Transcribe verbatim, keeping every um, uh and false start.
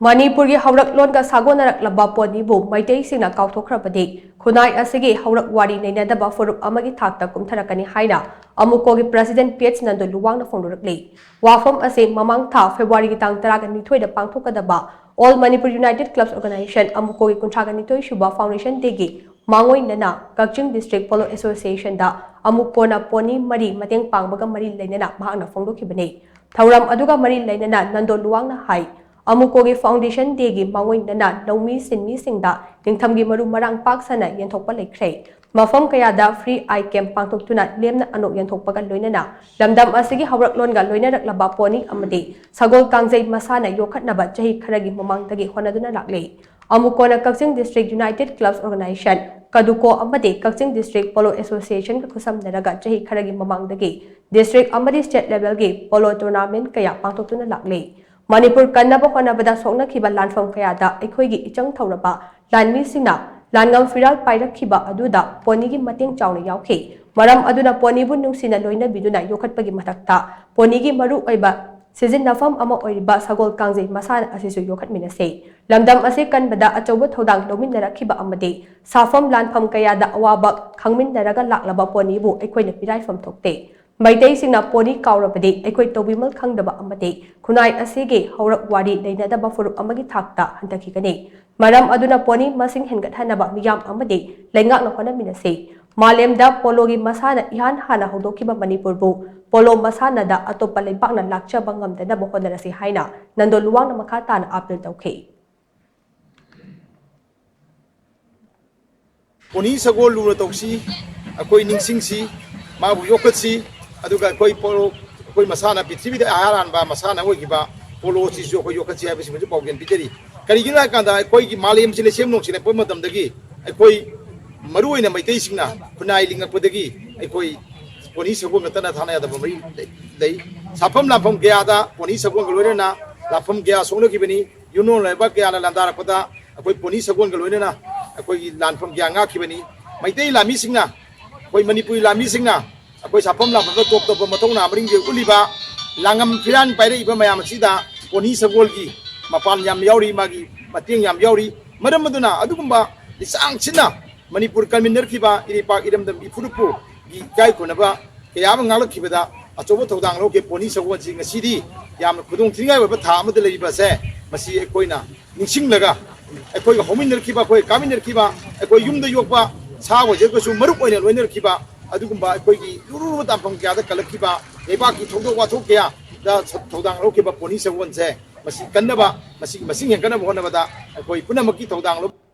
ꯃꯅꯤꯄꯨꯔꯒꯤ ꯍꯧꯔꯛꯂꯣꯟꯒ ꯁꯥꯒꯣꯟꯅꯔꯛꯂꯕ ꯄꯣꯅꯤꯕꯨ ꯃꯩꯇꯩꯁꯤꯡꯅ ꯀꯥꯎꯊꯣꯛꯈ꯭ꯔꯕꯗꯤ ꯈꯨꯟꯅꯥꯏ ꯑꯁꯤꯒꯤ ꯍꯧꯔꯛ ꯋꯥꯔꯤ ꯅꯩꯅꯗꯕ ꯐꯨꯔꯨꯞ ꯑꯃꯒꯤ ꯊꯥꯛꯇ ꯀꯨꯝꯊꯔꯛꯀꯅꯤ ꯍꯥꯏꯅ ꯑꯃꯨꯀꯣꯒꯤ President P H ꯅꯟꯗꯣ ꯂꯨꯋꯥꯡꯅ ꯐꯣꯡꯗꯣꯔꯛꯂꯤ꯫ ꯋꯥꯐꯝ ꯑꯁꯤ ꯃꯃꯥꯡ ꯊꯥ February ꯒꯤ ꯇꯥꯡ ꯇꯔꯥꯒ ꯅꯤꯊꯣꯏꯗ ꯄꯥꯡꯊꯣꯛꯀꯗꯕ All Manipur United Clubs Organization ꯑꯃꯨꯀꯣꯒꯤ ꯀꯨꯟꯊ꯭ꯔꯥꯒ ꯅꯤꯊꯣꯏ ꯁꯨꯕ Foundation Day ꯒꯤ ꯃꯥꯡꯑꯣꯏꯅꯅ ꯀꯛꯆꯤꯡ District Polo Association ꯗ ꯑꯃꯨꯀꯣꯅ ꯄꯣꯅꯤ ꯃꯔꯤ ꯃꯇꯦꯡ ꯄꯥꯡꯕꯒ ꯃꯔꯤ ꯂꯩꯅꯅ ꯃꯍꯥꯛꯅ ꯐꯣꯡꯗꯣꯛꯈꯤꯕꯅꯤ꯫ ꯊꯧꯔꯝ ꯑꯗꯨꯒ ꯃꯔꯤ ꯂꯩꯅꯅ ꯅꯟꯗꯣ ꯂꯨꯋꯥꯡꯅ ꯍꯥꯏ, ꯑꯃꯨꯀꯣꯒꯤ Foundation Day ꯒꯤ ꯃꯥꯡꯑꯣꯏꯅꯅ ꯂꯧꯃꯤ ꯁꯤꯟꯃꯤꯁꯤꯡꯗ ꯅꯤꯡꯊꯝꯒꯤ ꯃꯔꯨ ꯃꯔꯥꯡ ꯄꯥꯛ ꯁꯟꯅ ꯌꯦꯟꯊꯣꯛꯄ ꯂꯩꯈ꯭ꯔꯦ꯫ ꯃꯐꯝ ꯀꯌꯥꯗ free eye camp ꯄꯥꯡꯊꯣꯛꯇꯨꯅ ꯂꯦꯝꯅ ꯑꯅꯣꯛ ꯌꯦꯟꯊꯣꯛꯄꯒ ꯂꯣꯏꯅꯅ ꯂꯝꯗꯝ ꯑꯁꯤꯒꯤ ꯍꯧꯔꯛꯂꯣꯟꯒ ꯂꯣꯏꯅꯔꯛꯂꯕ ꯄꯣꯅꯤ ꯑꯃꯗꯤ ꯁꯒꯣꯜ ꯀꯥꯡꯖꯩ ꯃꯁꯥꯟꯅ ꯌꯣꯛꯈꯠꯅꯕ ꯆꯍꯤ ꯈꯔꯒꯤ ꯃꯃꯥꯡꯗꯒꯤ ꯍꯣꯠꯅꯗꯨꯅ ꯂꯥꯛꯂꯤ꯫ ꯑꯃꯨꯀꯣꯅ ꯀꯛꯆꯤꯡ District United Clubs Organization, ꯀꯗꯨꯀꯣ ꯑꯃꯗꯤ ꯀꯛꯆꯤꯡ District Polo Association ꯒ ꯈꯨꯠꯁꯝꯅꯔꯒ ꯆꯍꯤ ꯈꯔꯒꯤ ꯃꯃꯥꯡꯗꯒꯤ district ꯑꯃꯗꯤ state level ꯒꯤ polo tournament ꯀꯌꯥ ꯄꯥꯡꯊꯣꯛꯇꯨꯅ ꯂꯥꯛꯂꯤ꯫ ꯃꯅꯤꯄꯨꯔ ꯀꯟꯅꯕ ꯍꯣꯠꯅꯕꯗ ꯁꯣꯛꯅꯈꯤꯕ ꯂꯥꯟꯐꯝ ꯀꯌꯥꯗ ꯑꯩꯈꯣꯏꯒꯤ ꯏꯆꯪ ꯊꯧꯔꯕ ꯂꯥꯟꯃꯤꯁꯤꯡꯅ ꯂꯥꯟꯉꯝ ꯐꯤꯔꯥꯜ ꯄꯥꯏꯔꯛꯈꯤꯕ ꯑꯗꯨꯗ ꯄꯣꯅꯤꯒꯤ ꯃꯇꯦꯡ ꯆꯥꯎꯅ ꯌꯥꯎꯈꯤ꯫ ꯃꯔꯝ ꯑꯗꯨꯅ ꯄꯣꯅꯤꯕꯨ ꯅꯨꯡꯁꯤꯅ ꯂꯣꯏꯅꯕꯤꯗꯨꯅ ꯌꯣꯛꯈꯠꯄꯒꯤ ꯃꯊꯛꯇ ꯄꯣꯅꯤꯒꯤ ꯃꯔꯨ ꯑꯣꯏꯕ ꯁꯤꯖꯤꯟꯅꯐꯝ ꯑꯃ ꯑꯣꯏꯔꯤꯕ ꯁꯒꯣꯜ ꯀꯥꯡꯖꯩ ꯃꯁꯥꯟꯅ ꯑꯁꯤꯁꯨ ꯌꯣꯛꯈꯠꯃꯤꯟꯅꯁꯤ꯫ ꯂꯝꯗꯝ ꯑꯁꯤ ꯀꯟꯕꯗ ꯑꯆꯧꯕ ꯊꯧꯗꯥꯡ ꯂꯧꯃꯤꯟꯅꯔꯛꯈꯤꯕ ꯑꯃꯗꯤ ꯁꯥꯐꯝ ꯂꯥꯟꯐꯝ ꯀꯌꯥꯗ ꯑꯋꯥꯕ ꯈꯪꯃꯤꯟꯅꯔꯒ ꯂꯥꯛꯂꯕ ꯄꯣꯅꯤꯕꯨ ꯑꯩꯈꯣꯏꯅ ꯄꯤꯔꯥꯏꯐꯝ ꯊꯣꯛꯇꯦ꯫ ꯃꯩꯇꯩꯁꯤꯡꯅ ꯄꯣꯅꯤ ꯀꯥꯎꯔꯕꯗꯤ ꯑꯩꯈꯣꯏ ꯇꯧꯕꯤꯃꯜ ꯈꯪꯗꯕ ꯑꯃꯗꯤ ꯈꯨꯟꯅꯥꯏ ꯑꯁꯤꯒꯤ ꯍꯧꯔꯛ ꯋꯥꯔꯤ ꯂꯩꯅꯗꯕ ꯐꯨꯔꯨꯞ ꯑꯃꯒꯤ ꯊꯥꯛꯇ ꯍꯟꯊꯈꯤꯒꯅꯤ꯫ ꯃꯔꯝ ꯑꯗꯨꯅ ꯄꯣꯅꯤ ꯃꯁꯤꯡ ꯍꯦꯟꯒꯠꯍꯟꯅꯕ ꯃꯤꯌꯥꯝ ꯑꯃꯗꯤ ꯂꯩꯉꯥꯛꯅ ꯍꯣꯠꯅꯃꯤꯟꯅꯁꯤ꯫ ꯃꯥꯂꯦꯝꯗ ꯄꯣꯂꯣꯒꯤ ꯃꯁꯥꯟꯅ ꯏꯍꯥꯟ ꯍꯥꯟꯅ ꯍꯧꯗꯣꯛꯈꯤꯕ ꯃꯅꯤꯄꯨꯔꯕꯨ ꯄꯣꯂꯣ ꯃꯁꯥꯟꯅꯗ ꯑꯇꯣꯞꯄ ꯂꯩꯕꯥꯛꯅ ꯂꯥꯛꯆꯕ ꯉꯝꯗꯅꯕ ꯍꯣꯠꯅꯔꯁꯤ ꯍꯥꯏꯅ ꯅꯟꯗꯣ ꯂꯨꯋꯥꯡꯅ ꯃꯈꯥ ꯇꯥꯅ ꯑꯥꯄꯤꯜ ꯇꯧꯈꯤ꯫ ꯄꯣꯅꯤ ꯁꯒꯣꯜ ꯂꯨꯅ ꯇꯧꯁꯤ, ꯑꯩꯈꯣꯏ ꯅꯤꯡꯁꯤꯡꯁꯤ, ꯃꯥꯕꯨ ꯌꯣꯛꯈꯠꯁꯤ, ꯑꯗꯨꯒ ꯑꯩꯈꯣꯏ ꯄꯣꯂꯣ, ꯑꯩꯈꯣꯏ ꯃꯁꯥꯟꯅ, ꯄ꯭ꯔꯤꯊꯤꯕꯤꯗ ꯏꯍꯥꯟ ꯍꯥꯟꯕ ꯃꯁꯥꯟꯅ ꯑꯣꯏꯈꯤꯕ ꯄꯣꯂꯣ ꯑꯁꯤꯁꯨ ꯑꯩꯈꯣꯏ ꯌꯣꯛꯈꯠꯁꯤ ꯍꯥꯏꯕꯁꯤꯃꯁꯨ ꯄꯥꯎꯖꯦꯜ ꯄꯤꯖꯔꯤ꯫ ꯀꯔꯤꯒꯤꯅꯣ ꯍꯥꯏ ꯀꯥꯟꯗ, ꯑꯩꯈꯣꯏꯒꯤ ꯃꯥꯂꯦꯝꯁꯤ ꯂꯩꯁꯦꯝ ꯅꯣꯡꯁꯤꯜꯂꯛꯄ ꯃꯇꯝꯗꯒꯤ ꯑꯩꯈꯣꯏ, ꯃꯔꯨꯑꯣꯏꯅ ꯃꯩꯇꯩꯁꯤꯡꯅ ꯈꯨꯟꯅꯥꯏ ꯂꯤꯡꯉꯛꯄꯗꯒꯤ ꯑꯩꯈꯣꯏ ꯄꯣꯅꯤ ꯁꯒꯣꯜ ꯅꯠꯇꯅ ꯊꯥꯅ ꯌꯥꯗꯕ ꯃꯔꯤ ꯂꯩ꯫ ꯁꯥꯐꯝ ꯂꯥꯟꯐꯝ ꯀꯌꯥꯗ ꯄꯣꯅꯤ ꯁꯒꯣꯜꯒ ꯂꯣꯏꯅꯅ ꯂꯥꯟꯐꯝ ꯀꯌꯥ ꯁꯣꯛꯅꯈꯤꯕꯅꯤ꯫ ꯌꯨꯝꯂꯣꯟ ꯂꯩꯕꯥꯛ ꯀꯌꯥꯅ ꯂꯥꯟꯗꯥꯔꯛꯄꯗ ꯑꯩꯈꯣꯏ ꯄꯣꯅꯤ ꯁꯒꯣꯜꯒ ꯂꯣꯏꯅꯅ ꯑꯩꯈꯣꯏꯒꯤ ꯂꯥꯟꯐꯝ ꯀꯌꯥ ꯉꯥꯛꯈꯤꯕꯅꯤ꯫ ꯃꯩꯇꯩ ꯂꯥꯟꯃꯤꯁꯤꯡꯅ, ꯑꯩꯈꯣꯏ ꯃꯅꯤꯄꯨꯔꯤ ꯂꯥꯟꯃꯤꯁꯤꯡꯅ ꯑꯩꯈꯣꯏ ꯁꯥꯐꯝ ꯂꯥꯟꯐꯝꯗ ꯇꯣꯞ ꯇꯣꯞꯄ ꯃꯊꯧꯅꯥ ꯃꯔꯤꯡꯖꯦꯜ ꯎꯠꯂꯤꯕ, ꯂꯥꯡꯉꯝ ꯐꯤꯔꯥꯟ ꯄꯥꯏꯔꯛꯏꯕ ꯃꯌꯥꯝ ꯑꯁꯤꯗ ꯄꯣꯅꯤ ꯁꯒꯣꯜꯒꯤ ꯃꯄꯥꯟ ꯌꯥꯝ ꯌꯥꯎꯔꯤ, ꯃꯥꯒꯤ ꯃꯇꯦꯡ ꯌꯥꯝ ꯌꯥꯎꯔꯤ꯫ ꯃꯔꯝ ꯑꯗꯨꯅ ꯑꯗꯨꯒꯨꯝꯕ ꯂꯤꯆꯥꯡꯁꯤꯟꯅ ꯃꯅꯤꯄꯨꯔ ꯀꯟꯃꯤꯟꯅꯔꯛꯈꯤꯕ ꯏꯔꯩꯄꯥꯛ ꯏꯔꯝꯗꯝ ꯏꯐꯨꯔꯨꯞꯄꯨꯒꯤ ꯏꯀꯥꯏ ꯈꯨꯝꯅꯕ ꯀꯌꯥ ꯑꯃ ꯉꯥꯛꯂꯛꯈꯤꯕꯗ ꯑꯆꯧꯕ ꯊꯧꯗꯥꯡ ꯂꯧꯈꯤꯕ ꯄꯣꯅꯤ ꯁꯒꯣꯜꯁꯤ ꯉꯁꯤꯗꯤ ꯌꯥꯝꯅ ꯈꯨꯗꯣꯡ ꯊꯤꯅꯤꯡꯉꯥꯏ ꯑꯣꯏꯕ ꯊꯥ ꯑꯃꯗ ꯂꯩꯔꯤꯕ ꯑꯁꯦ, ꯃꯁꯤ ꯑꯩꯈꯣꯏꯅ ꯅꯤꯡꯁꯤꯡꯂꯒ, ꯑꯩꯈꯣꯏꯒ ꯍꯧꯃꯤꯟꯅꯔꯛꯈꯤꯕ, ꯑꯩꯈꯣꯏ ꯀꯥꯃꯤꯟꯅꯔꯛꯈꯤꯕ, ꯑꯩꯈꯣꯏ ꯌꯨꯝꯗ ꯌꯣꯛꯄ ꯁꯥ ꯑꯣꯏꯖꯔꯒꯁꯨ ꯃꯔꯨꯞ ꯑꯣꯏꯅ ꯂꯣꯏꯅꯔꯛꯈꯤꯕ, ꯑꯗꯨꯒꯨꯝꯕ ꯑꯩꯈꯣꯏꯒꯤ ꯂꯨꯔꯨ ꯂꯨꯕ ꯇꯥꯟꯐꯝ ꯀꯌꯥꯗ ꯀꯜꯂꯛꯈꯤꯕ, ꯂꯩꯕꯥꯛꯀꯤ ꯊꯧꯗꯣꯛ ꯋꯥꯊꯣꯛ ꯀꯌꯥꯗ ꯊꯧꯗꯥꯡ ꯂꯧꯈꯤꯕ ꯄꯣꯅꯤ ꯁꯒꯣꯜꯁꯦ ꯃꯁꯤ ꯀꯟꯅꯕ, ꯃꯁꯤꯒꯤ ꯃꯁꯤꯡ ꯍꯦꯟꯒꯠꯅꯕ ꯍꯣꯠꯅꯕꯗ ꯑꯩꯈꯣꯏ ꯄꯨꯝꯅꯃꯛꯀꯤ ꯊꯧꯗꯥꯡ ꯂꯧ-